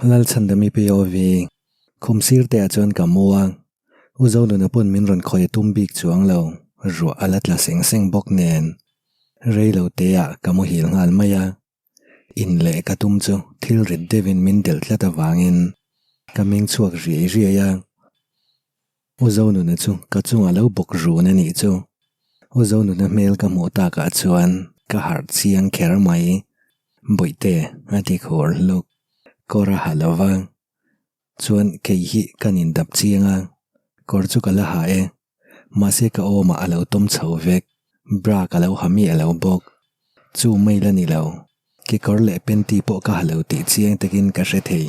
Lalchhandami POV, Khum sir te ah chuan ka mu a, U Zoluna pawn min rawn khawi a tum bik chuang lo, ruah a la tla seng seng bawk nen. Rei lo te ah ka muhil nghal mai a, in leh ka tum chu thil rit deuhin min delh tlat avangin ka meng chhuak riai riai a. U Zonuna chu ka chungah lo bawk run a nih chu. U Zonuna hmel ka hmuh takah chuan ka harh chiang kher mai. Bawihte a ti khur hluk. Kawr a ha lo va. Chuan kei hi ka nin dap chiang a, kawr chu ka la ha e. Mahse ka awmah a lo tawm chho vek. Bra ka lo ha miah lo bawk. Chu mai la ni lo. Kekawr leh panty pawh ka ha lo tih chiang takin ka hre thei.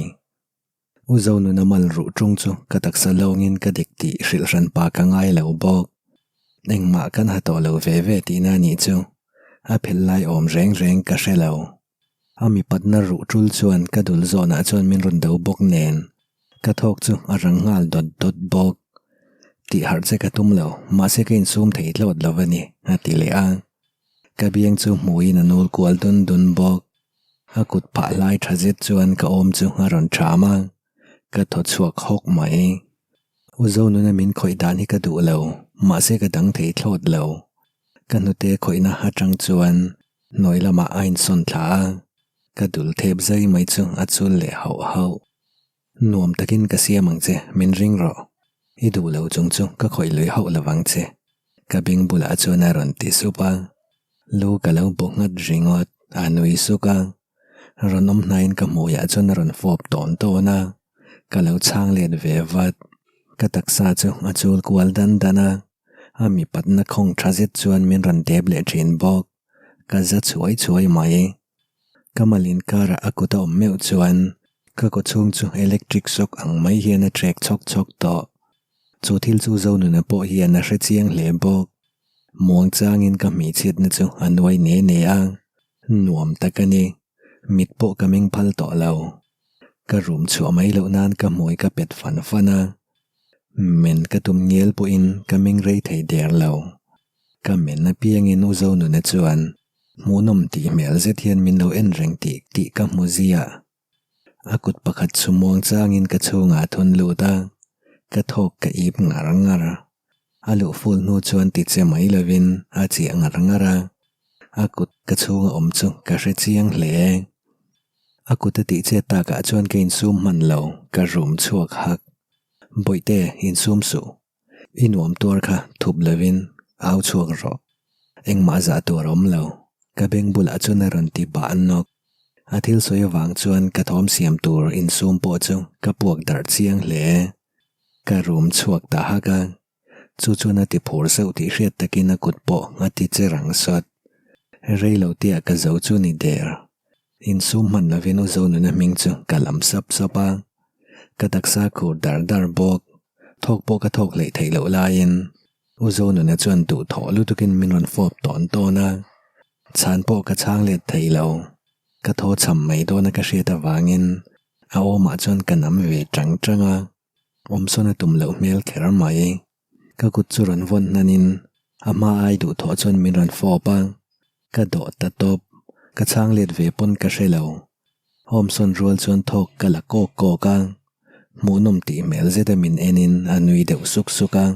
U Zonuna mal ruh ṭung chu ka taksa lawngin ka dik tih hrilh hran pa ka ngai lo bawk. Engmah kan ha tawh lo ve ve tihna anih chu a phelh lai awm reng reng ka hre lo. A mipatna ruh ṭul chuan ka dul zawnah chuan min rawn do bawk nen ka thawk chu a rang nghal dawt dawt bawk. Tih harh che ka tum lo, mahse ka insum thei tlawt lo a ni, a ti leh a. Ka biang chu hmuiin a nul kual dun dun bawk. A kut phah hlai tha zet chuan ka awm chu a rawn ṭham a, ka thaw chhuak hawk mai. U Zonuna min khawih dan hi ka duh lo, mahse ka dang thei thlawt lo. Ka hnute khawihna atang chuan hnuai lamah a insawn thla a, ka dul thep zai mai chu a chul leh hauh hauh. Nuam takin ka siam ang che, min ring rawh. I duh lo chung chu ka khawih lui hauh lo vang che. Ka beng bulah chuan a rawn ti sup a. Lu ka lo bu nghat ringawt, a nui suk a. Rawn awm hnaiin ka hmuiah chuan a rawn fawp tawn tawn a. Ka lo chhang let ve vat. Ka taksa chu a chul kual dan dan a. A mipatna khawng tha zet chuan min rawn dep leh thin bawk. Ka za chhuai chhuai mai. Ka mal inkarah a kut a awm meuh chuan ka kaw chhung chu electric shock ang mai hian a trek chhawk chhawk tawh. Chu thil chu Zonuna pawh hian a hre chiang hle bawk. Muang changin ka hmeichhiatna chu a nuai ne ne a, nuam tak a ni. Mit pawh ka meng phal tawh lo. Ka room chhuah mai loh nan ka hmui ka pet fan fan a. Men ka tum ngial pawhin ka meng rei thei der lo. Ka men apiangin U Zonuna chuan Hmuhnawm tih hmel zet hian min lo en reng tih tih ka hmu ziah. A kut pakhat chu muang changin ka chhungah a thawn lut a, ka thawk ka ip ngar ngar. A luh ful hnu chuan ti che mai lovin a chiah ngar ngar a, a kut ka chhunga awm chu ka hre chiang hle. A kut a tih chet takah chuan ka insum hman lo, ka rum chhuak hak. Bawihte, insum suh. I nuam tuar kha thup lovin au chhuak rawh. Engmah zah tur a awm lo. Ka beng bulah chuan a rawn ti bah nawk. A thil sawi avang chuan ka thawm siam tur insum pawh chu ka puak darh chiang hle. Ka rum chhuak ta hak a. Chu chuan a ti phur zeuh tih hriat takin a kut pawh a ti che rang sawt. Rei lo tia ka zo chu ni der. Insum hman lovin U Zonuna hming chu ka lam sap sap a. Ka taksa khur dar dar bawk. Thawk pawh ka thawk hleih theih loh laiin U Zonuna chuan duhthawh lutukin min rawn fawp tawn tawn a. Chhan pawh ka chhang let thei lo. Ka thaw chham mai dawna ka hriat avangin a awmah chuan ka nam ve tang tang a. Awmsawn a tum loh hmel kher mai. Ka kut chu rawn vawn hnanin a hma ai duhthawh chuan min rawn fawp a, ka dawh ta tawp. Ka chhang let ve pawn ka hre lo. Awmsawn rual chuan thawk ka la kawk kawk a, hmuhnawm tih hmel zeta min enin a nui deuh suk suk a.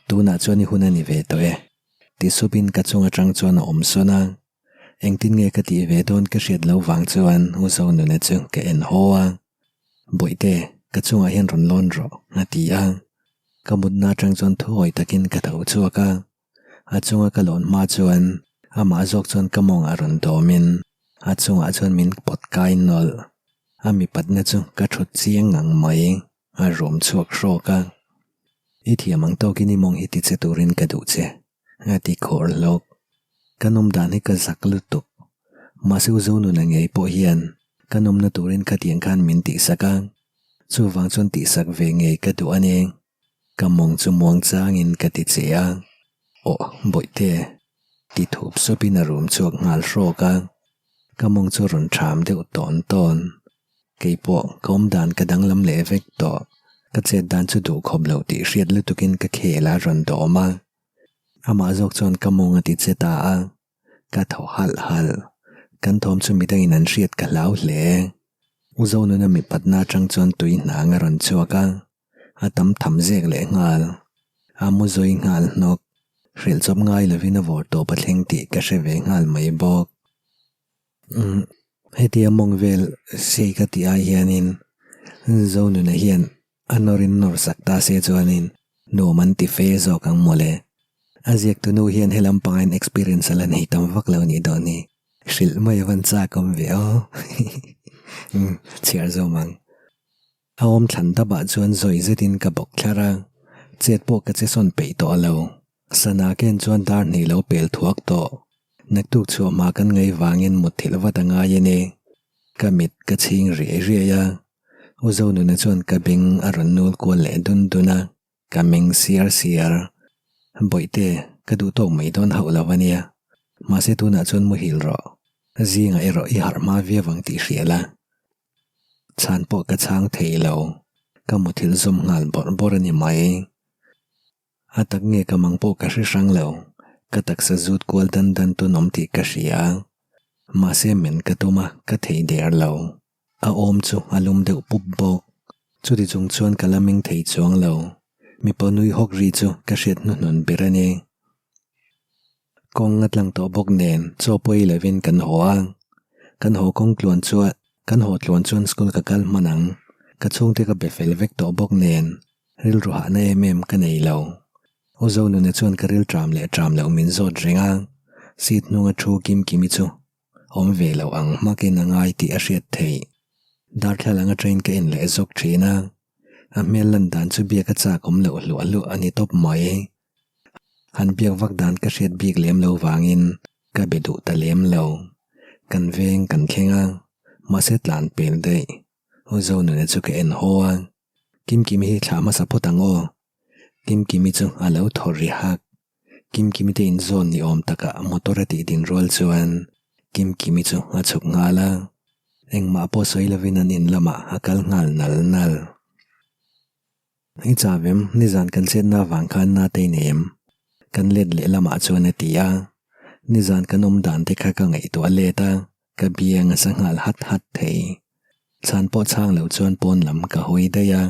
Tunah chuan i hun a ni ve tawh e, ti supin ka chung atang chuan a awmsawn a. Engtin nge ka tih ve dawn ka hriat lo vang chuan U Zonuna chu ka en haw a. Bawihte, ka chungah hian rawn lawn rawh, a ti a. Ka mutna atang chuan thuawi takin ka tho chhuak a. A chunga ka lawn hma chuan amah zawk chuan ka mawngah rawn dawmin a chungah chuan min pawt kai nawlh. A mipatna chu ka thut chiang ngang mai, a rum chhuak hrawk a. I thiam ang tawkin i mawng hi tiche turin ka duh che, a ti khawr hlawk. Ka nawm dan hi ka zak lutuk. Mahse u Zonuna ngei pawh hian ka nawmna turin khatiang khan min tihsak a, chuvang chuan tihsak ve ngei ka duh a ni. Ka mawng chu muang changin ka ti che a, Aw bawihte, ti thup supin a rum chhuak nghal hrawk a, ka mawng chu rawn ṭham deuh tawn tawn. Keipawh ka awm dan ka danglam leh vek tawh, ka chet dan chu duh khawp lo tih hriat lutukin ka khel a rawn dawm a, amah zawk chuan ka mawng a ti che ta a, ka thaw halh halh. Kan thawm chu midangin an hriat ka hlau hle. U Zonuna mipatna atang chuan tui hnang a rawn chhuak a, a tam tham zek leh nghal. A mu zawi nghal hnawk. Hrilh chawp ngai lovin a vawr tawp a thleng tih ka hre ve nghal mai bawk. Umm, hetia mawng vel sei ka tih ai hianin Zonuna hian A nawrin nawr sak ta se chuanin nuam an ti fe zawk ang mawle. A ziaktu nu hian helam pangain experience a la nei tam vak lo nih dawn hi. Hrilh mai a van chak awm ve aw. Umm, chhiar zawm ang. A awm thlan dapah chuan zawi zetin ka bawk thlar a, chet pawh ka che sawn peih tawh lo. Sana ken chuan dar hnih lo pel thuak tawh. Naktuk chhuah hma kan ngaih vangin mutthilh vat a ngai a ni. Ka mit ka chhing riai riai a, U Zonuna chuan ka beng a rawn nul kual leh dun dun a, ka meng siar siar. Bawihte, ka duh tawk mai dawn hauh lo a nia. Mahse tunah chuan muhil rawh. Zingah erawh i harh hma viau ang tih hria la. Chhan pawh ka chhang thei lo. Ka muthilh zawm nghal bawrh bawrh a ni mai. A tak nge ka mang pawh ka hre hrang lo, ka taksa zut kual dan dan tun awm tih ka hria. Mahse men ka tum a, ka thei der lo. A awm chu a lum deuh pup bawk. Chuti chung chuan ka la meng thei chuang lo. Mipa nui hawk ri chu ka hriat hnuhnun ber a ni. Kawng a tlang tawh bawk nen chaw pawi lovin kan haw a, kan haw kawng tluan chuan kan haw tluan chuan school ka kal hman ang, ka chhungte ka be fel vek tawh bawk nen rilru hahna em em ka nei lo. U Zonuna chuan ka ril ṭam leh ṭam loh min zawt reng a, seat hnunga thu Kim Kimi chu awm ve lo ang hmakin a ngai tih a hriat theih. Darthlalang aṭangin ka en leh zawk ṭhin a, a hmel lan dan chu biak a chak awm loh hluah hluah a ni tawp mai. Han biak vak dan ka hriat bik lem lo vangin ka be duh ta lem lo. Kan veng kan thleng a, mahse tlan pel daih. U Zonuna chu ka en haw a, Kimkimi hi thlah hmasa phawt ang aw. Kimkimi chu a lo thaw ri hak. Kimkimi te inzawn ni awm takah motor a tih din rual chuan Kimkimi chu a chhuk nghal a, engmah pawh sawi lovin an in lamah a kal nghal nal nal. I chau em? Nizan kan chetna avang khan na te i nei em? Kan let leh lamah chuan a ti a. Nizan kan awm dan te kha ka ngaihtuah let a, ka biang a sa nghal hat hat thei. Chhan pawh chhang lo chuan pawn lam ka hawi daih a.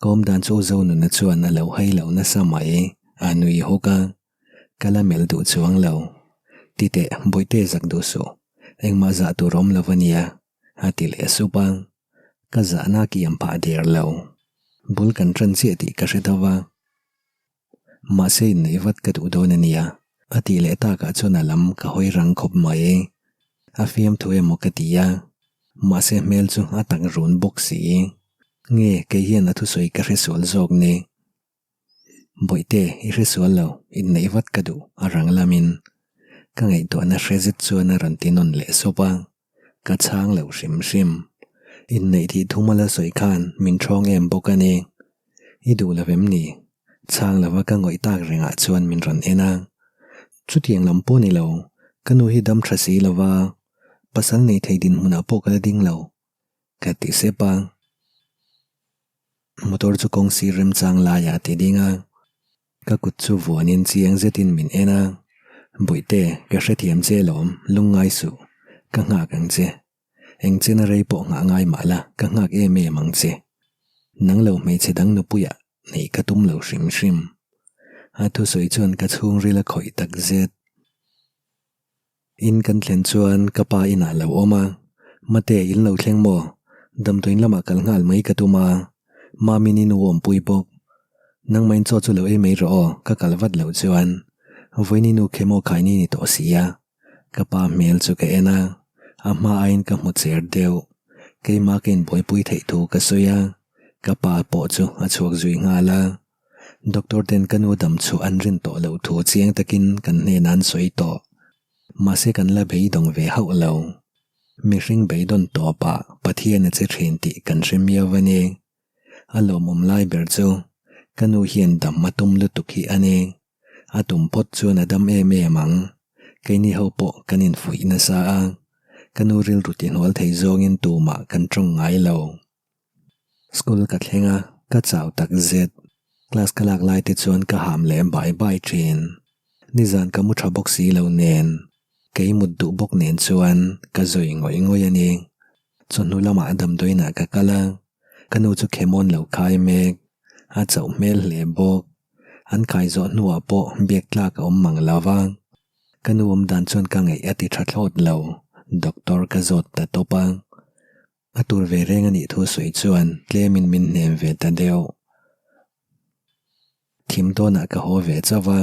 Ka awm dan chu U Zonuna chuan a lo hai lo nasa mai, a nui hawk a. Ka la melh duh chuang lo. Titeh, Bawihte zak duh suh. Engmah zah tur awm lo a nia, a ti leh sup a. Ka zahna kiam phah der lo. Bul kan ṭan chiah tih ka hre deuh va. Mahse inneih vat ka duh dawn a nia, a tih leh takah chuan a lam ka hawi rang khawp mai. A fiamthu emaw ka ti a, mahse hmel chu a tak run bawk si. Nge kei hian a thusawi ka hre sual zawk ni? Bawihte, i hre sual lo, inneih vat ka duh, a rang lamin. Ka ngaihtuahna hre zet chuan a rawn ti nawn leh sup a. Ka chhang lo hrim hrim. Inneih tih thum a la sawi khan min ṭhawng em bawk a ni. I duh lo em ni? Chhang lova ka ngawih tak rengah chuan min rawn en a. Chutiang lam pawh ni lo, ka nu hi dam ṭha si lova, pasal nei thei dinhmunah pawh ka la ding lo, ka ti sep a. Motor chu kawng sir remchang laiah a ti ding a. Ka kut chu vuanin chiang zetin min en a, Bawihte, ka hrethiam che lawm, lungngai suh, ka nghak ang che. Eng chena rei pawh nghah ngai mah la, ka nghak em em ang che. Nang lo hmeichhe dang nupuiah neih ka tum lo hrim hrim. A thusawi chuan ka chhungril a khawih tak zet. In kan thlen chuan ka pa inah lo awm a, Mate, in lo thleng maw? Damdawiin lamah kal nghal mai ka tum a, Mami'n i nu awmpui bawk. Nangmahin chaw chu lo ei mai rawh aw, ka kal vat loh chuan vawiin i nu khemaw khaini ni tawh si a. Ka pa hmel chu ka en a, a hma aiin ka hmu cher deuh. Keimah ka inbuaipui theih thu ka sawi a, ka pa pawh chu a chhuak zui nghal a. Doctor ten ka nu dam chu an rin tawh loh thu chiang takin kan hnenah an sawi tawh. Mahse kan la beidawng ve hauh lo. Mihring beidawn tawpah Pathian a che thin tih kan hre miau a ni. A lawmawm lai ber chu ka nu hian dam a tum lutuk hi a ni. A tum phawt chuan a dam em em ang. Keini ho pawh kan infuih nasa a. Ka nu rilru tihnual thei zawngin tumah kan tawng ngai lo. School ka thleng a, ka chau tak zet. Class ka lak lai te chuan ka ham leh bai bai thin. Nizan ka mu tha bawk si lo nen, kei mut duh bawk nen chuan ka zawi ngawih ngawih a ni. Chawhnu lamah damdawiinah ka kal a, ka nu chu khemawn lo khai mek. A chauh hmel hle bawk. An khai zawh hnuah pawh biak tlak a awm mang lo va. Ka nu awm dan chuan ka ngaih a ti tha thlawt lo, doctor ka zawt ta tawp a. A tur ve reng a nih thu sawi chuan tlemin min hnem ve ta deuh. Thim dawnah ka haw ve chauh va,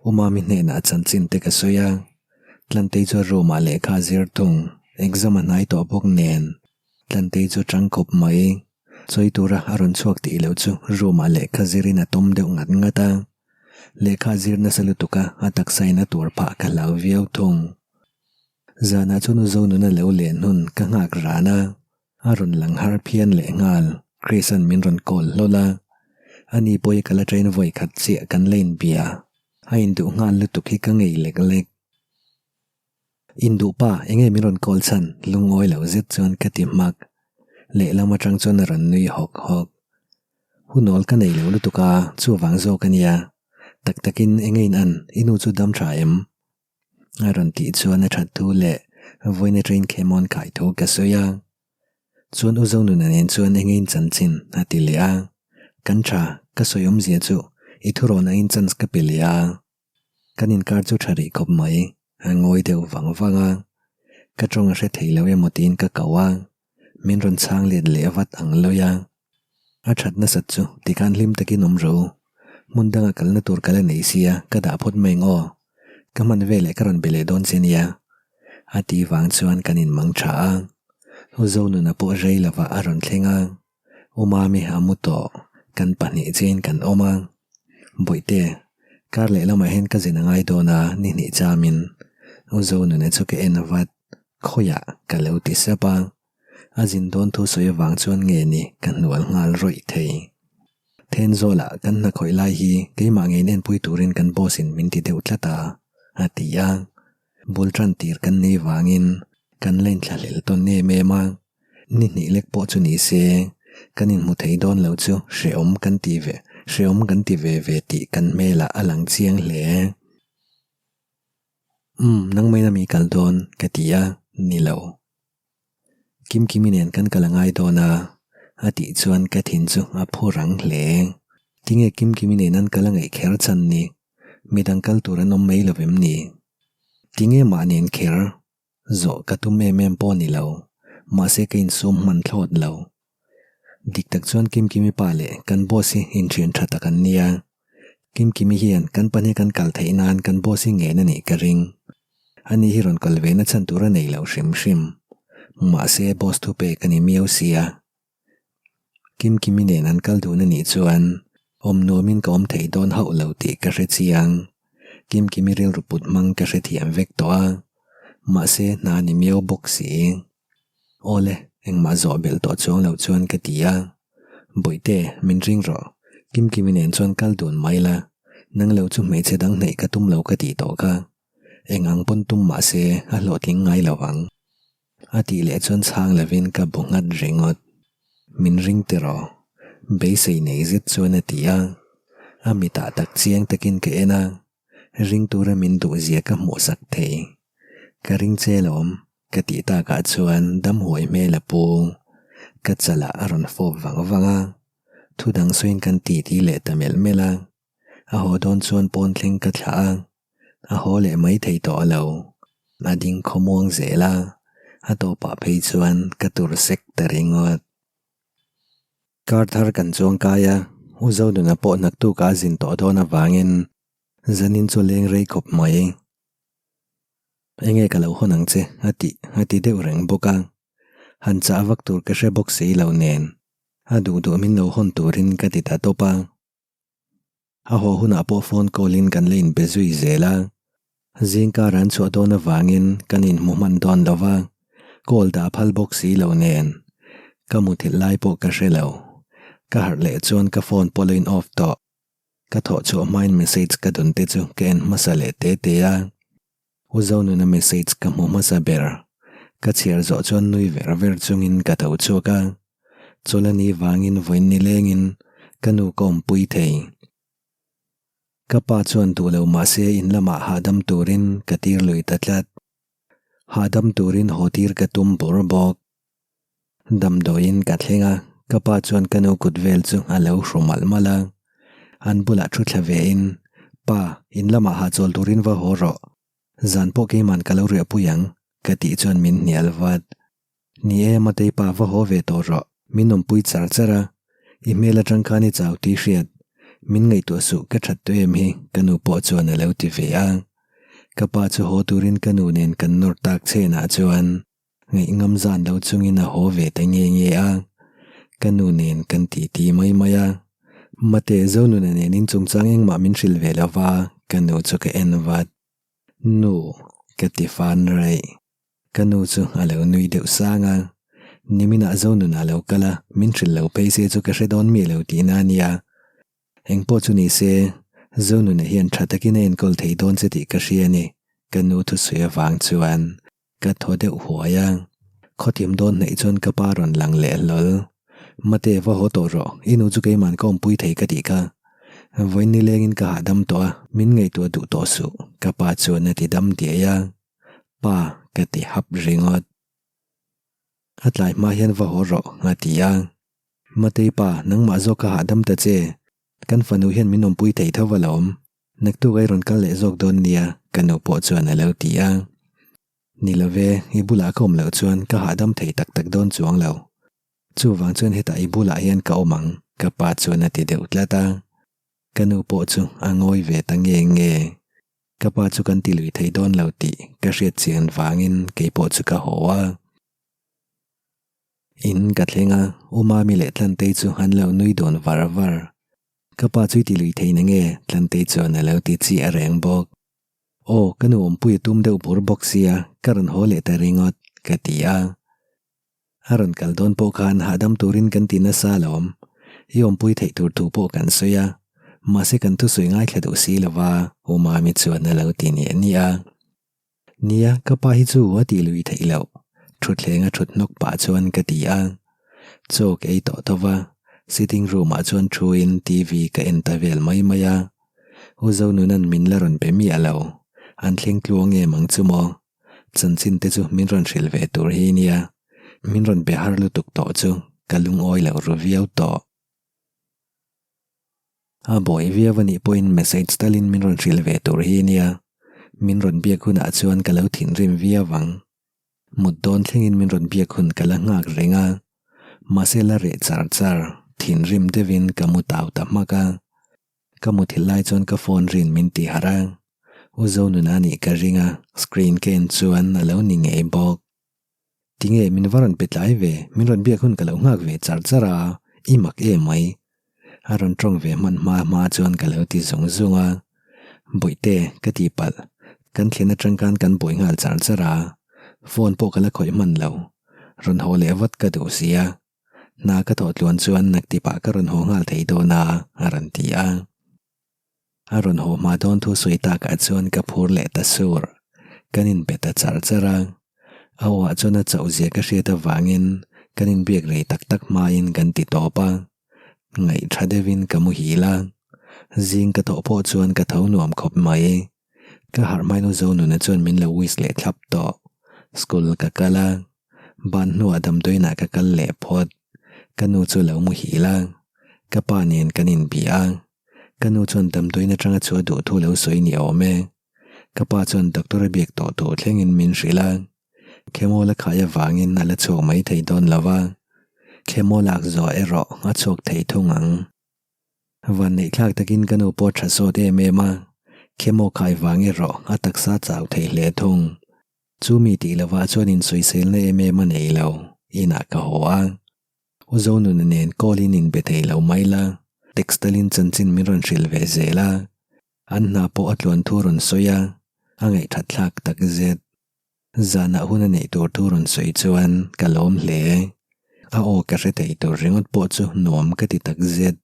U Mami hnenah chanchin te ka sawi a, Tlantei chu room ah lehkha a zir thung, exam a hnai tawh bawk nen Tlantei chu tang khawp mai. Chawi tura a rawn chhuak tih loh chu room ah lehkha zirin a tawm deuh ngat ngat a, lehkha a zir nasa lutuk a a taksa in a tur phah ka hlau viau thung. Zanah chuan U Zonuna lo len hun ka nghak ran a, a rawn lang har phian leh nghal, Chris-a'n min rawn call hlawl a, ani pawh hi ka la train vawi khat chiah kan la inbia, a induh nghal lutuk hi ka ngei lek lek. Induh pa, enge min rawn call chhan? Lungawi lo zet chuan ka ti hmak. Lehlam atang chuan a rawn nui hawk hawk. Hunawl ka nei lo lutuk a, chuvang zawk a nia. Tak takin enge in an, i nu chu dam tha em? A rawn tih chuan a that thu leh vawiin atangin Khemawn kai thu ka sawi a. Chuan U Zonuna nen chuan eng in chanchin a ti leh a. Kan tha, ka sawi awmzia chu i thurawn angin chance ka pe leh a. Kan inkar chu tha rih khawp mai, a ngawi deuh vang vang a. Ka tawng a hre thei lo emaw tiin ka ko a, min rawn chhang let leh vat ang lawi a. A that nasat chu tikhan hlim takin awm ro. Hmun danga kalna tur ka la nei sia ka dah phawt mai ang aw. Ka hman veleh ka rawn be leh dawn che nia. A ti vang chuan kan inmang tha a. U Zonuna pawh rei lovah a rawn thleng a. U Mami a mu tawh. Kan pahnih chiahin kan awm a. Bawihte, kar leh lamah hian ka zin a ngai dawn a ni hnih chamin. U Zonuna chu ka en vat. Khawiah ka lo ti sap a. A zin dawn thu sawi avang chuan nge ni ka hnual nghal rawih thei. Thenzawlah kan hna khawih lai hi keimah ngeiin enpui turin kan boss in min ti deuh tlat a, a ti a. Bul tan tir kan nei vangin kan la inthlahlel tawn em em a, ni hnih lek pawh chu ni se kan inhmu thei dawn lo chu hrehawm kan ti ve hrehawm kan ti ve ve tih kan hmelah a lang chiang hle. Umm, nangmahin a mi kal dawn ka ti a, ni lo. Kimkimi nen kan kal a ngai dawn a, a tih chuan ka thin chu a phu rang hle. Tinge Kimkimi nen an kal a ngaih kher chhan ni? Midang kal tur an awm mai lo em ni? Tinge mah nen kher? Zawh ka tum em em pawh ni lo, mahse ka insum hman thlawt lo. Dik tak chuan Kimkimi pa leh kan boss hi inthian tha tak an nia. Kimkimi hian kan pahnih kan kal theih nan kan boss hi ngen a nih ka ring. Ani hi rawn kal ve na chhan tur a nei lo hrim hrim. Mahse boss thu pek a ni miau sia. Kimkimi nen an kal dun a nih chuan awm nuamin ka awm thei dawn hauh lo tih ka hre chiang. Kimkimi rilru put hmang ka hrethiam vek tawh a. Mahse hna a ni miau bawk si. Awle, engmah zawh belh tawh chuang lo chuan ka ti a. Bawihte, min ring rawh. Kimkimi nen chuan kal dun mai la. Nang lo chu hmeichhe dang hnaih ka tum lo ka tih tawh kha. Eng ang pawn tum mah se a hlawhtling ngai lo ang. A tih leh chuan chhang lovin ka bu nghat ringawt. Min ring tiraw? Beisei nei zet chuan a ti a. A mitah tak chiang takin ka en a. Ring tura min duh zia ka hmuh sak thei. Ka ring che lawm, ka tih takah chuan dam huai hmel a pu. Ka chalah a rawn fawp vang vang a, thu dang sawiin kan titi leh ta melh melh a. A haw dawn chuan pawn thleng ka thlah a, a haw leh mai thei tawh lo. A ding khawmuang zel a, a tawpah phei chuan ka tur sek ta ringawt. Kar thar kan chuang kai a, U Zonuna pawh naktuk a zin tawh dawn avangin zanin chu leng rei khawp mai. Enge ka lo hawn ang che a tih a ti deuh reng bawk a, han chah vak tur ka hre bawk si lo nen a duh duh min lo hawn turin ka ti ta tawp a. A haw hunah pawh phone call in kan la inbe zui zel a, zingkar an chhuah dawn avangin kan inhmu hman dawn lo va, call dah phal bawk si lo nen ka muthilh lai pawh ka hre lo. Ka harh leh chuan ka phone pawh lo in off tawh. Ka thawh chhuah hmain message ka dawn te chu ka en hmasa leh te te a. U Zonuna message ka hmu hmasa ber. Ka chhiar zawh chuan nui ver ver chungin ka tho chhuak a. Chawlh a nih vangin vawiin ni lengin ka nu ka awmpui thei. Ka pa chuan duh lo mahse in lamah hahdam turin ka tir lui ta tlat. Hahdam turin haw tir ka tum bur bawk. Damdawiin ka thleng a, ka pa chuan ka nu kut vel chu a lo hru malh malh a. An bulah thu thla ve in, Pa, in lamah hahchawl turin va haw rawh. Zan pawh keiman ka lo riahpui ang, ka tih chuan min hnial vat. Ni e, Matei pa va haw ve tawh rawh, min awmpui char char a. I hmel atang khan i chau tih hriat. Min ngaihtuah suh ka that tawh em hi, ka nu pawh chuan a lo ti ve a. Ka pa chu haw turin ka nu nen kan nawr tak chenah chuan ngaih ngam zan lo chungin a haw ve ta nge nge a. Ka nu nen kan titi mai mai a. Mate, Zonuna nen in chungchang engmah min hrilh ve lo va, ka nu chu ka en vat. Nu, ka ti fan raih. Ka nu chu a lo nui deuh sang a, Niminah Zonun a lo kal a, min hrilh lo phei se chu ka hre dawn miah lo tihna a nia. Engpawh chu ni se, Zonuna hian tha takin a enkawl thei dawn che tih ka hria a ni, ka nu thusawi avang chuan ka thaw deuh huai a. Khawthim dawn hnaih chuan ka pa rawn lang leh hlawl. Mate, va haw tawh rawh, i nu chu keiman ka awmpui thei ka tih kha. Vawiin nilengin ka hahdam tawh a, min ngaihtuah duh tawh suh, ka pa chuan a ti dam diai a. Pa ka ti hap ringawt. A tlai hma hian va haw rawh a ti a. Matei pa, nangmah zawk ka hahdam ta che. Kan fanu hian min awmpui thei tho alawm. Naktuk a i rawn kal leh zawk dawn nia ka nu pawh chuan a lo ti a. Ni love, i bulah ka awm loh chuan ka hahdam thei tak tak dawn chuang lo. Chuvang chuan hetah i bulah hian ka awm ang ka pa chuan a ti deuh tlat a. Ka nu pawh chu a ngawi ve ta nge nge. Ka pa chu kan ti lui thei dawn lo tih ka hriat chian vangin kei pawh chu ka haw a. In ka thleng a, U Mami leh Tlantei chu an lo nui dawn var var. Ka pa chu i ti lui thei na nge? Tlantei chuan a lo ti chiah reng bawk. Aw, ka nu awmpui a tum deuh bur bawk sia, ka rawn haw leh ta ringawt, ka ti a. A rawn kal dawn pawh khan hahdam turin kan ti nasa alawm. I awmpui theih tur thu pawh kan sawi a, mahse kan thusawi ngaithla duh si lova, U Mami chuan a lo ti niah niah a. Nia, ka pa hi chu a tih lui theih loh, thutthleng a thut hnawk pah chuan ka ti a. Chaw ka ei tawh tho va, sitting room ah chuan thuin TV ka en ta vel mai mai a. U Zonunan min la rawn be miah lo, an thleng tluang em ang chu maw? Chanchin te chu min rawn hrilh ve tur hi nia, min rawn be har lutuk tawh chu ka lungawi loh ru viau tawh. A buai viau anih pawhin message talin min rawn hrilh ve tur hi nia, min rawn biak hunah chuan ka lo thinrim viau ang. Mut dawn thlengin min rawn biak hun ka la nghak reng a, mahse la reh char char, thinrim deuhin ka mu tau ta hmak a. Ka muthilh lai chuan ka phone rin min ti harh a, U Zonuna nih ka ring a, screen ka en chuan a lo ni ngei bawk. Tinge min va rawn pe tlai ve, min rawn biak hun ka lo nghak ve char char a, i mak em mai. A rawn tawng ve hman hma hma chuan ka lo ti zung zung a, Bawihte, ka ti palh, kan thlen atang khan kan buai nghal char char a, phone pawh ka la khawih hman lo, rawn haw leh vat ka duh sia. Hna ka thawh tluan chuan naktipah ka rawn haw nghal thei dawn a, a rawn ti a. A rawn haw hma dawn thu sawi takah chuan ka phur leh ta sur. Kan inbe ta char char a. A awah chuan a chauh zia ka hriat avangin kan inbiak rei tak tak hmain kan ti tawp a. Ngaih tha deuhin ka muhil a. Zing ka thawh pawh chuan ka tho nuam khawp mai. Ka harh hmain U Zonuna chuan min lo wish leh thlap tawh. School ka kal a, ban hnuah damdawiinah ka kal leh phawt. Ka nu chu lo muhil a, ka pa nen kan inbih a. Ka nu chuan damdawiin atanga chhuah duh thu lo sawi ni awm e. Ka pa chuan doctor a biak tawh tur thlengin min hrilh a. Khemawl a khai avangin a la chhuak mai thei dawn lo va, khemawl ak zawh erawh a chhuak thei thung ang. Vanneih thlak takin ka nu pawh tha sawt em em a, khemaw khai vang erawh a taksa chau thei hle thung. Chu mi tih lovah chuan insawiselna em em a nei lo, inah ka haw a. U Zonuna nen call in inbe thei lo mai la, text talin chanchin min rawn hrilh ve zel a. An hna pawh a tluan thu rawn sawi a, a ngaihthat thlak tak zet. Zanah hun a neih tur thu rawn sawi chuan ka lawm hle. A aw ka hre thei tur ringawt pawh chu nuam ka ti tak zet.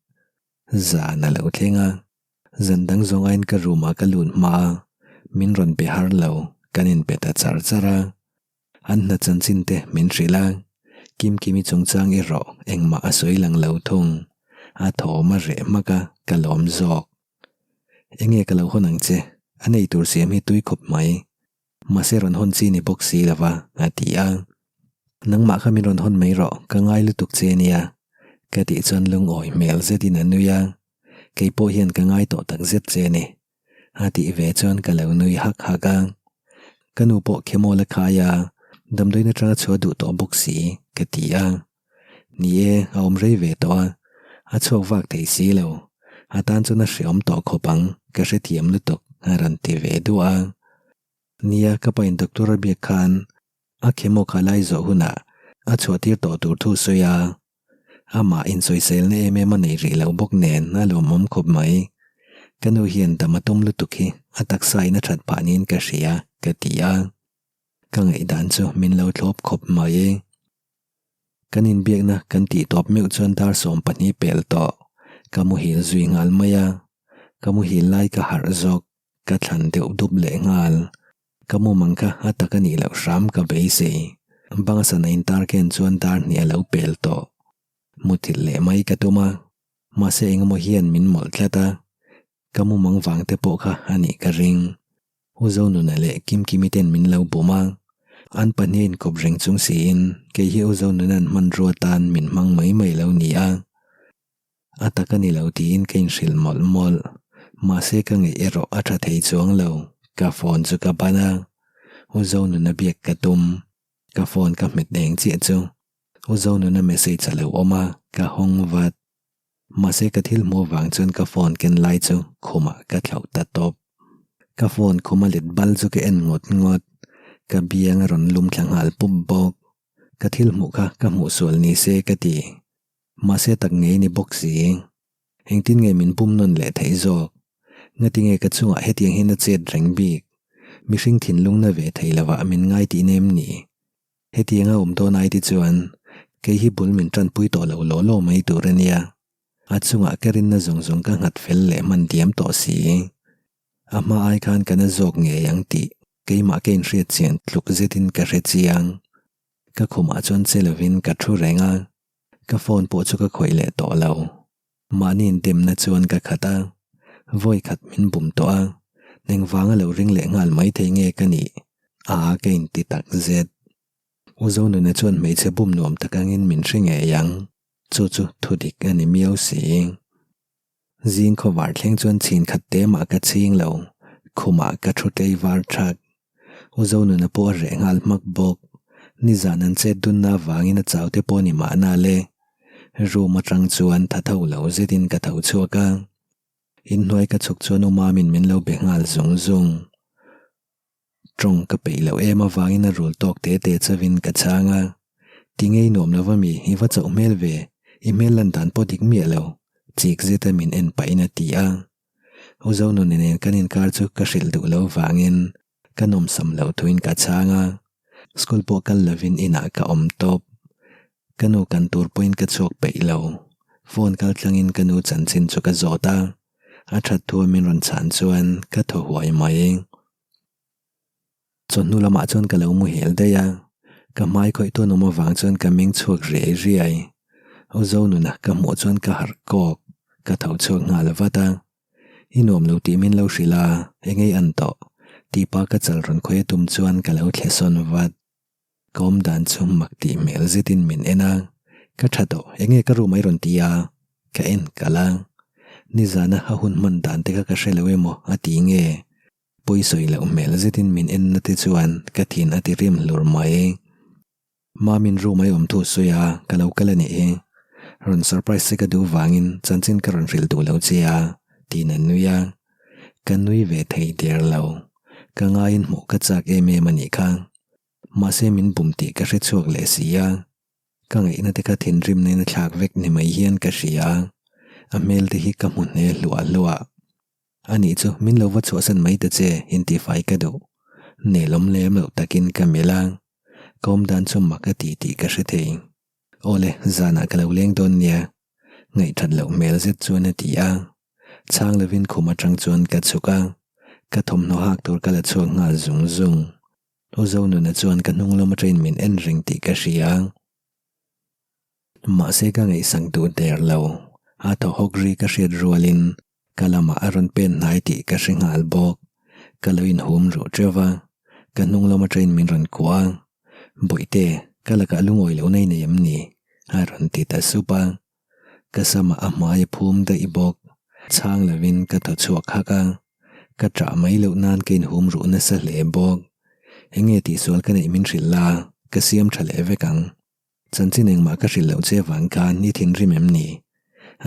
Zan a lo thleng a, zan dang zawng aiin ka room ah ka lut hma a, min rawn pe har lo, kan inpe ta char char a. An hna chanchin te min hrilh a, Kimkimi chungchang erawh engmah a sawi lang lo thung. A thawm a reh hmak a, ka lawm zawk. Enge ka lo hawn ang che, a nei tur siam hi tui khawp mai. Mahse rawn hawn chi ni bawk si lova, a ti a. Nangmah kha min rawn hawn mai rawh, ka ngai lutuk che ania, ka tih chuan lungawi hmel zetin a nui a, kei pawh hian ka ngai tawh tak zet che ni, a tih ve chuan ka lo nui hak hak a. Ka nu pawh khemawl a khai a, damdawiin atanga chhuah duh tawh bawk si, ka ti a. Ni e, a awm rei ve tawh a, a chhuak vak thei si lo, a tan chuan a hreawm tawh khawp ang, ka hrethiam lutuk, a rawn ti ve duah a. Nia, ka pain doctor a biak khan a chemo kha lai zawh hunah a chhuahtir tawh tur thu sawi a, amah insawiselna em em a nei rih lo bawk nen a lawmawm khawp mai. Ka nu hian dam a tum lutuk hi a taksa in a that phah niin ka hria, ka ti a. Ka ngaihdan chu min lo thlawp khawp mai. Kan inbiakna kan tih tawp meuh chuan dar 12 pel tawh. Ka muhil zui nghal mai a. Ka muhil lai ka harh zawk. Ka thlan deuh dup leh nghal. Ka mumang kha a tak a nih loh hram ka beisei. Banga sana intar ken chuan dar hnih a lo pel tawh. Muthilh leh mai ka tum a. Mahse engemaw hian min mawlh tlat a. Ka mumang vang te pawh kha a nih ka ring. U Zonuna leh Kimkimi ten min lo bum a, an pahnih a inkawp reng chung siin kei hi U Zonuna'n hmanrua tan min hmang mai mai lo ni a. A tak a ni lo tiin ka inhrilh mawlh mawlh. Mahse ka ngaih erawh a tha thei chuang lo. Ka phone chu ka ban a, U Zonuna biak ka tum. Ka phone ka hmet eng chiah chu U Zonuna message a lo awm a, ka hawng vat. Mahse ka thil hmuh avang chuan ka phone ken lai chu khumah ka thlauh ta tawp. Ka phone khuma let bal chu ka en ngawt ngawt. Ka biang a rawn lum thla nghal pup bawk. Ka thil hmuh kha ka hmuh sual ni se ka ti. Mahse tak ngei ni bawk si. Engtin nge min bum nawn leh theih zawk? Ngatinge ka chungah hetiang hian a chet reng bik? Mihring thinlung na ve thei lovah min ngai tih nem ni? Hetiang a awm dawn ai te chuan kei hi bul min tanpui tawh lo law law mai tur a nia. A chungah ka rinna zawng zawng ka nghat fel leh hman diam tawh si. A hma ai khan ka na zawk ngei ang tih keimah ka inhriat chian tluk zetin ka hre chiang. Ka khumah chuan che lovin ka thu reng a, ka phone pawh chu ka khawih leh tawh lo. Mahni indemna chuan ka khat a, vawi khat min bum tawh a, engvanga lo ring leh nghal mai thei nge ka nih a ka inti tak zet. U Zonuna chuan hmeichhe bum nuam tak angin min hre ngei ang, chu chu thudik a ni miau si. Zing khawvar thleng chuan chhin khat te mah ka chhing lo, khumah ka thu tlei var thak. U Zonuna pawh a reh nghal hmak bawk. Nizan an chet dunna avangin a chau te pawh ni mahna le. Room atang chuan tha tho lo zetin ka tho chhuak a. Inhnuai ka chhuk chuan U Mamin min lo be nghal zung zung. Tawng ka peih loh em avangin a rul tawk te te chauhin ka chhang a. Tinge i nuam lova mi, i va chauh hmel ve, i hmel lan dan pawh dik miah lo, chik zeta min en pahin a ti a. U Zonuni nen kan inkar chu ka hrilh duh lo vangin ka nawmsam loh thuin ka chhang a, school pawh kal lovin inah ka awm tawp. Ka nu kan tur pawhin ka chhuak peih lo. Phone kal tlangin ka nu chanchin chu ka zawt a, a that thu a min rawn chhan chuan ka thaw huai mai. Chawhnu lamah chuan ka lo muhil daih a, ka hmai khawih tawn awm avang chuan ka meng chhuak riai riai. U Zonuna ka hmuh chuan ka harh kawk, ka tho chhuak nghal vat a. I nuam lo tih min lo hrilh a, eng ei an tawh? tih pa ka chal rawn khawih a tum chuan ka lo thle sawn vat. Ka awm dan chu mak tih hmel zetin min en a, ka tha tawh, eng nge ka room a i rawn ti a? Ka en kalh a. Nizana a hun hman dan te kha ka hre lo emaw a ti nge? Pawisawi loh hmel zetin min en na te chuan ka thin a ti rim hlur mai. Mamin room a i awm thu sawi a, ka lo kal a nih hi. Rawn surprise che ka duh vangin chanchin ka rawn hrilh duh lo che a, tiin a nui a. Ka nui ve thei der lo. Ka ngaiin hmuh ka chak em em a nih kha. Mahse min bum tih ka hre chhuak leh si a. Ka ngaihna te kha thinrimna in a thlak vek ni mai hian ka hria. A hmel te hi ka hmu hne hluah hluah. A nih chu, min lo va chhuahsan mai ta che, intifai ka duh. Nelawm lem loh takin ka melh a, ka awm dan chu mak a ti tih ka hre thei. Awle, zanah ka lo leng dawn nia. Ngaihthat loh hmel zet chuan a ti a. Chhang lovin khum atang chuan ka chhuk a, ka thawmhnaw hak tur ka la chhuak nghal zung zung. U Zonuna chuan ka hnung lam atangin min en reng tih ka hria. Mahse ka ngaihsak duh der lo, a thaw hawk ri ka hriat rualin ka lamah a rawn pen hnai tih ka hre nghal bawk. Ka lo inhum ruh teuh va, ka hnung lama train min rawn kuah a, Bawihte, Ka lakah lungawi lohna i nei em ni? a rawn ti ta sup a. Ka samah a hmai a phum daih bawk. Chhang lovin ka thaw chhuak hak a. Ka ṭah mai loh nan ka inhum ruh nasa hle bawk. Enge tihsual ka neih min hrilh la, ka siam ṭha leh vek ang. Chanchin engmah ka hrilh loh che avang khan i thinrim em ni?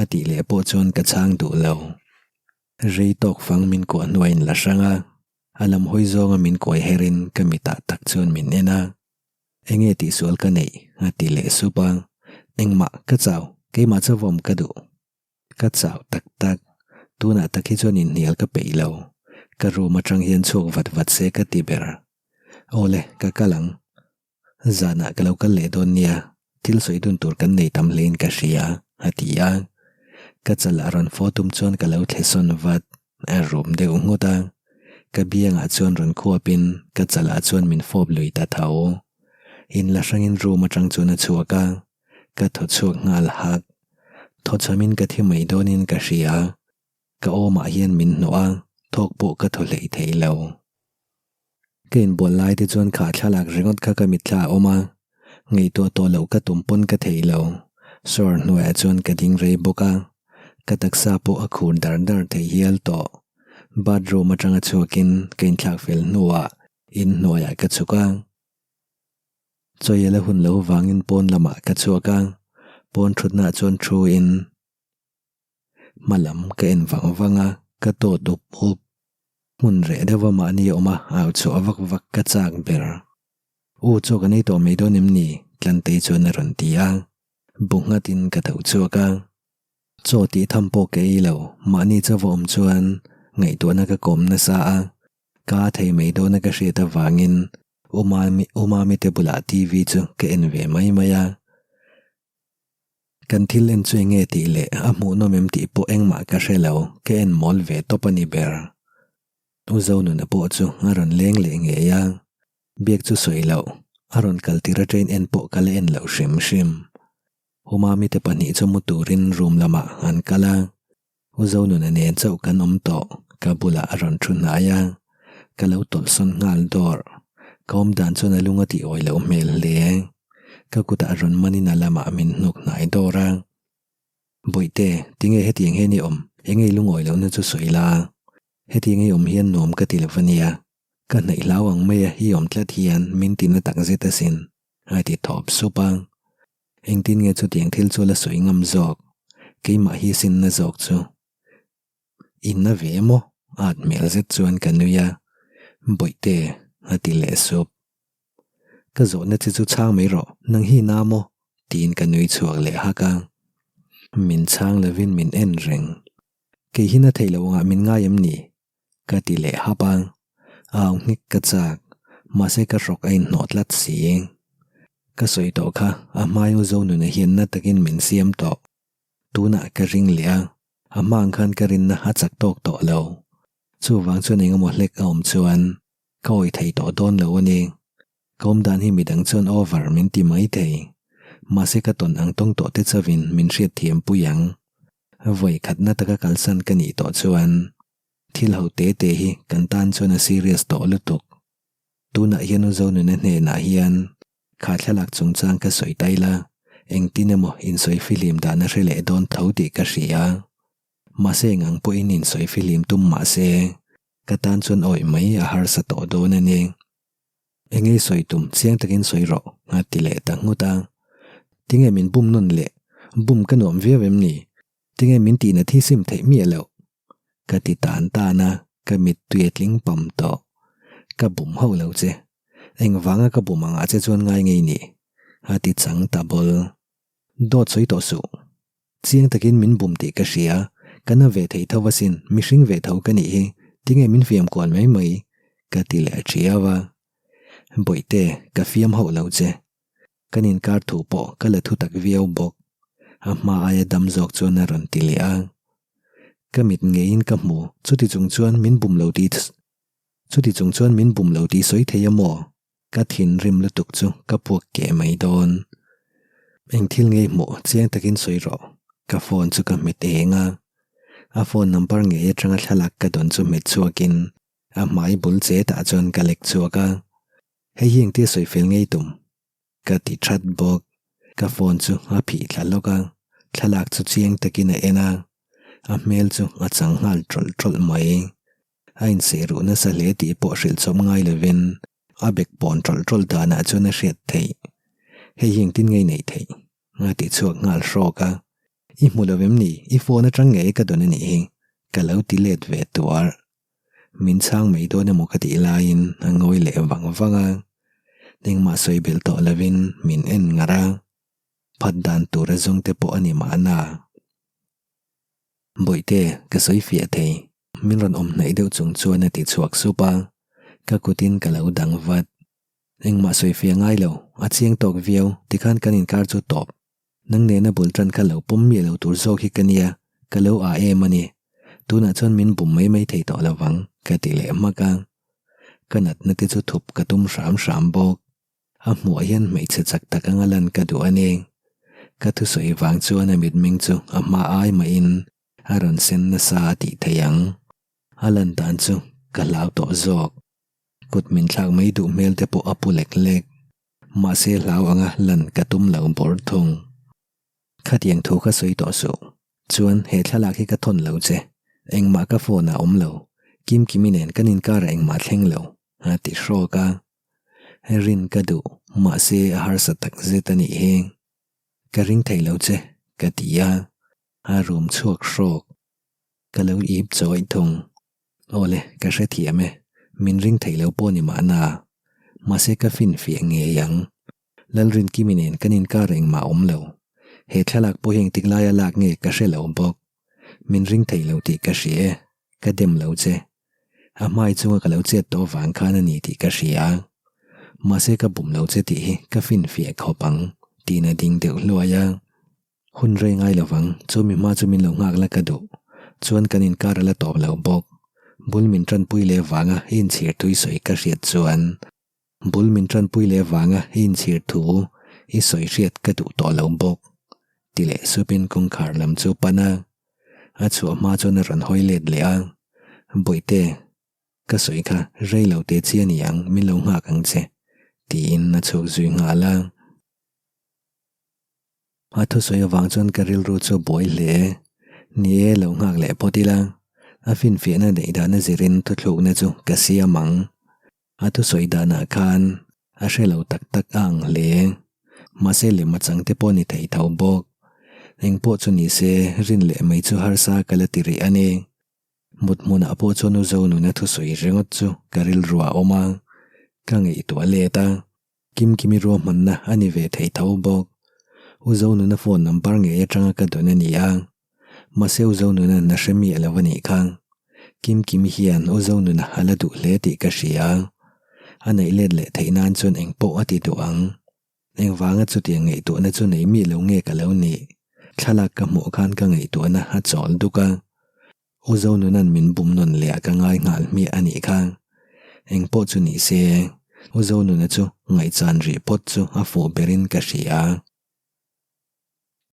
A tih leh pawh chuan ka chhang duh lo. Rei tawk fang min kuah hnuaiin la hrang a, a lam hawi zawnga min kuai herin ka mitah tak chuan min en a. Enge tihsual ka neih? A ti leh sup a. Engmah ka chau, keimah chu vawm ka duh. Ka chau tak tak, tunah tak hi chuan inhnial ka peih lo. Ka room atang hian chhuak vat vat se ka ti ber. Awle, ka kal ang. Zanah ka lo kal leh dawn nia, thil sawi dun tur kan nei tam hlein ka hria, a ti a. Ka chalah rawn fawh tum chuan ka lo thle sawn vat, a rum deuh nghut a. Ka biangah chuan rawn khuapin ka chalah chuan min fawp lui ta tho. In la hrangin room atang chuan a chhuak a, ka thaw chhuak nghal hak. Thaw chhamin ka thi mai dawnin ka hria. Ka awmah hian min hnawh a, thawk pawh ka thaw hleih thei lo. Ka inbual lai te chuan kha thlalak ringawt kha ka mitthla a awm a, ngaihtuah tawh loh ka tum pawn ka thei lo. Shower hnuaiah chuan ka ding rei bawk a, ka taksa pawh a khur dar dar thei hial tawh. Bathroom atanga chhuakin ka inthlak fel hnuah inhnuaiah ka chhuk a. Chawia la hun lo vangin pawn lamah ka chhuak a, pawn thutnaah chuan thu in. Hma lam ka en vang vang a, ka tawt up up. Hmun reh deuh a mahni awm a, au chhuah vak vak ka chak ber. U chaw kan ei tawh mai dawn em ni? Tlantei chuan a rawn ti a. Bu nghatin ka tho chhuak a. Chaw tih tham pawh ka ei lo, mahni chauh a awm chuan ngaihtuahna ka kawm nasa a. Ka thei mai dawna ka hriat avangin U Mami U Mami te bulah TV chu ka en ve mai mai a. Kan thil en chu enge tih leh a hmuhnawm em tih pawh engmah ka hre lo, ka en mawl ve tawp a ni ber. U Zonuna pawh chu a rawn leng leh ngei a, biak chu sawi loh, a rawn kal tir aṭain en pawh ka la en loh hrim hrim. U Mami te pahnih chu mu turin room lamah an kal a, U Zonuna nen chauh kan awm tawh, ka bulah a rawn thu hnai a, ka lo tawlhsawn nghal dawr. Ka awm dan chuan a lung a tih awi loh hmel hle. Ka kutah rawn manin a lamah min hnuk hnai dawr a. Bawihte, tinge hetiang hian i awm? Enge i lungawi lohna chu sawi la. Hetiang i awm hian nuam ka ti lo va nia. Ka hnaih hlau ang maia i awm tlat hian min tina takzet asin, a ti thawp sup a. Engtin nge chutiang thil chu la sawi ngam zawk? Keimah hi sinna zawk chu. Inna ve emaw? At hmel zet chuan ka nui a. Bawihte, a ti leh sup. Ka zawhna che chu chhang mai rawh, nang hi na maw? tiin ka nui chhuak leh hak a. Min chhang lovin min en reng. Kei hi na theih loh angah min ngai em ni? Ka ti leh hap a. Au nghek ka chak, mahse ka hrawk a inhnawh tlat si. Ka sawi tawh kha, a hmai u Zonuna hian na takin min siam tawh. Tunah ka ring leh a, a hma ang khan ka rinna a chak tawk tawh lo. Chuvang chuan engemaw hlek a awm chuan Ka awih thei tawh dawn lo a ni. Ka awm dan hi midang chuan over min ti mai thei. Mahse ka tawn ang tawng tawh te chauhin min hriat thiam pui ang. Vawi khatna taka kalsan ka nih tawh chuan thil ho te te hi kan tan chuan a serious tawh lutuk. Tunah hian U Zonuna hnenah hian kha thlalak chungchang ka sawi ta ila, engtin emaw insawi fihlim dan a hre leh dawn tho tih ka hria. Mahse eng ang pawhin insawi fihlim tum mahse Ka tan chuan awih mai a harsa tawh dawn a ni. Engei sawi tum chiang takin sawi rawh a ti leh ta nghut a. Tinge min bum nawn leh? Bum ka nuam viau em ni? Tinge min tihna thi sim theih miah loh? Ka ti tan tan a, ka mittui a tling pam tawh. Ka bum hauh lo che. Engvanga ka bum angah che chuan ngai ngei ni? A ti chang ta bawl. Dawt sawi tawh suh. Chiang takin min bum tih ka hria, ka na ve thei tho asin, mihring ve tho ka nih hi, tinge min fiam kual mai mai? ka ti leh thiau a. Bawihte, ka fiam hauh lo che. Kan inkar thu pawh ka la thu tak viau bawk. A hma aia dam zawk chuan a rawn ti leh a. Ka mit ngeiin ka hmu, chuti chung chuan min bum lo tih chuti chung chuan min bum lo tih sawi thei a maw? Ka thinrim lutuk chu ka puak keh mai dawn. Eng thil ngei hmuh chiang takin sawi rawh. Ka phone chu ka hmet eng a. A phone number ngei atanga thlalak ka dawn chu hmet chhuakin a hmai bul che tah chuan ka lek chhuak a. Hei hi engtia sawi fel ngei tum? Ka ti that bawk. Ka phone chu a phih thla lawk a, thlalak chu chiang takin a en a, a hmel chu a chang nghal tawlh tawlh mai. A inseh ruh nasa hle tih pawh hrilh chawp ngai lovin a bek pawn tawlh tawlh danah chuan a hriat theih. Hei hi engtin nge i neih theih? A ti chhuak nghal hrawk a. I hmu lo em ni? I phone atang ngei ka dawn a nih hi, ka lo ti let ve tuar. Min chhang mai dawn emaw ka tih laiin a ngawi leh vang vang a. Engmah sawi belh tawh lovin min en ngar a. Phat dan tur a zawng te pawh a ni mahna. Bawihte, ka sawi fiah thei. Min rawn awm hnaih deuh chung chuan a ti chhuak sup a. Ka kutin ka lo dang vat. Engmah sawi fiah ngai lo, a chiang tawk viau, tikhan kan inkar chu tawp. Nang nena bul tan kha lo pawm miah lo tur zawk hi ka nia, ka lo â em a ni. Tunah chuan min bum mai mai thei tawh lo vang, ka ti leh hmak a. Ka natna te chu thup ka tum hram hram bawk. A hmuah hian hmeichhe chak tak anga lan ka duh a ni. Ka thusawi vang chuan a mitmeng chu a hma ai mahin a rawn sen nasa a tih thei ang. A lan dan chu ka hlau tawh zawk. Kut min thlak mai duh hmel te pawh a pu lek lek. Mahse hlau anga lan ka tum lo bawr thung. Khatiang thu kha sawi tawh suh. Chuan he thlalak hi ka thawn lo che. Engmah ka phone ah awm lo. Kimkimi nen kan inkarah engmah thleng lo. A ti hrawk a. Rin ka duh. Mahse a harsa tak zet a nih hi. Ka ring thei lo che ka ti a. A rum chhuak hrawk. Ka lo ip chawih thung. Awle, ka hrethiam e. Min ring thei lo pawh ni mahna. Mahse ka finfiah ngei ang. Lalrinkimi nen kan inkar engmah awm lo. He thlalak pawh hi engtik laia lak nge ka hre lo bawk. Min ring thei lo tih ka hria e. Ka dem lo che. A hmai chunga ka lo chet tawh vang khan a ni tih ka hria. Mahse ka bum lo che tih hi ka finfiah khawp ang, tiin a ding deuh hluai a. Hun rei ngai lovang, chu mi hma chu min lo nghak la ka duh. Chuan kan inkar a la tawp lo bawk. Bul min tanpui leh vanga i inchhir thu i sawi ka hriat chuan Bul min tanpui leh vanga i inchhir thu i sawi hriat ka duh tawh lo bawk. Ti leh supin kawngkhar lam chu pan a. A chhuah hma chuan a rawn hawi let leh a. Bawihte, ka sawi kha rei lo te chi a ni ang, min lo nghak ang che, tiin a chhuak zui nghal a. A thusawi avang chuan ka rilru chu buai hle. Ni e, lo nghak leh phawt ila, a finfiahna neih dana zirin thuthlukna chu ka siam ang. A thusawi danah khan a hre lo tak tak a ang hle. Mahse lem a chang te pawh ni thei tho bawk. Engpawh chu ni se, rin leh mai chu harsa ka la ti rih a ni. Mut hmunah pawh chuan u Zonuna thusawi ringawt chu ka rilru a awm a, ka ngaihtuah let a. Kimkimi ruahmanna a ni ve thei tho bawk. U Zonuna phone number ngei atanga ka dawn a ni a. Mahse U Zonuna na hre miah lo a nih kha. Kimkimi hian U Zonuna a la duh hle tih ka hria. A neih let leh theih nan chuan eng pawh a ti duh ang. Engvanga chutiang ngaihtuahna chu nei miah lo nge ka lo nih? Thlalak ka hmuh khan ka ngaihtuahna a chawl duk a. U Zonuna'n min bum nawn leh ah ka ngai nghal hmiah a nih kha. Eng pawh chu ni se, U Zonuna chu ngaihchan rih phawt chu a fuh berin ka hria.